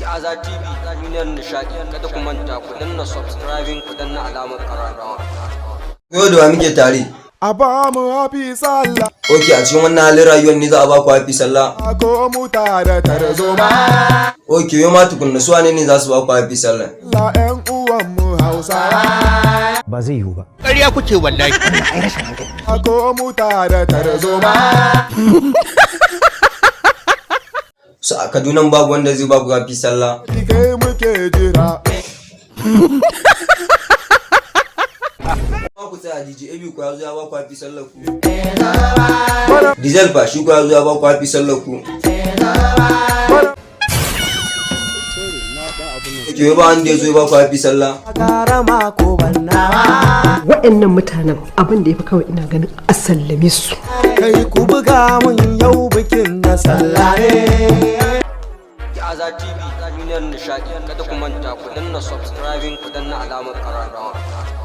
Aza TV, duniyar nishaɗi. Kada ku manta ku danna subscribing, ku danna alamar ƙararrawa. Yau da wa muke tare? A ba mu happy Sallah. Ok, a cikin wannan halin rayuwar ne za a ba ku happy Sallah? Ko mu da tarzoma. Ok, yau ma tukunna su wane ne za su ba ku happy Sallah? La ƴan uwan mu Hausawa. Ba zai yiwu ba. Ƙarya kuke wallahi. Ko mu da tarzoma. Su a Kaduna babu wanda zai ba ku happy Sallah? Kai muke jira. Ba ku tsaya, DJ AB ku ya zo ya ba ku happy Sallah ku. Diesel fa shi ku ya zo ya ba ku happy Sallah ku. Ok, yau ba wanda ya zo ya ba ku happy Sallah? Waɗannan mutanen, abin da ya fi kawai ina ganin a sallame su. Kai, ku buga mun, yau bikin na sallah ne. Aza TV, duniyar nishaɗi. Kada ku manta ku danna subscribing, ku danna alamar ƙararrawa.